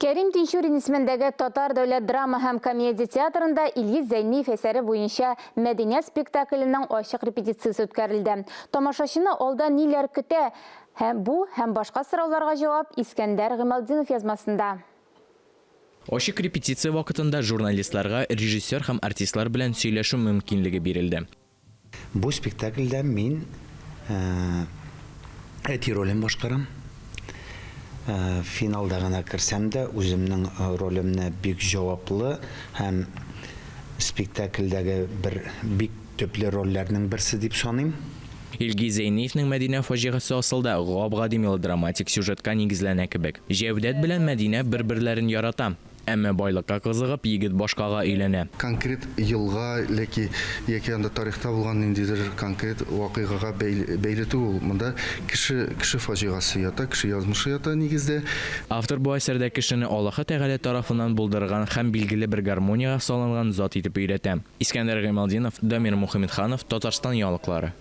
Кәрим Тинчурин исемендәге Татар дәүләт драма һәм комедия театрында Илгиз Зәйниев әсәре буенча Мәдинә спектакленең ачык репетициясе үткәрелде. Тамашачыны алда ниләр көтә? Һәм бу һәм башка сорауларга җавап Искәндәр Гыймалтдинов язмасында. Ачык репетиция вакытында журналистларга режиссер һәм артистлар белән сөйләшү мөмкинлеге бирелде. Бу спектакльдә мин әти ролен башкарам. Финалда гына керсәм дә, үземнең ролемне бик җаваплы һәм спектакльдәге бер бик төпле рольләрнең берсе дип саныйм. Илгиз Зәйниевнең Мәдинә фаҗигасе асылда гап-гади мелодраматик сюжетка нигезләнә кебек. Җәүдәт белән Мәдинә бер-берләрен ярата. Әмма байлыкка кызыгып, егет башкага өйләнә. Конкрет елга ләки яки анда тарихта булган ниндидер конкрет вакыйгага бәйле түгел ул. Монда кеше, кеше фаҗигасе ята, кеше язмышы ята нигездә. Автор бу әсәрдә кешене Аллаһы Тәгалә тарафыннан булдырган һәм билгеле бер гармониягә салынган зат итеп өйрәтә. Искәндәр Гыймалтдинов, Дамир Мухаметханов, Татарстан яңалыклары.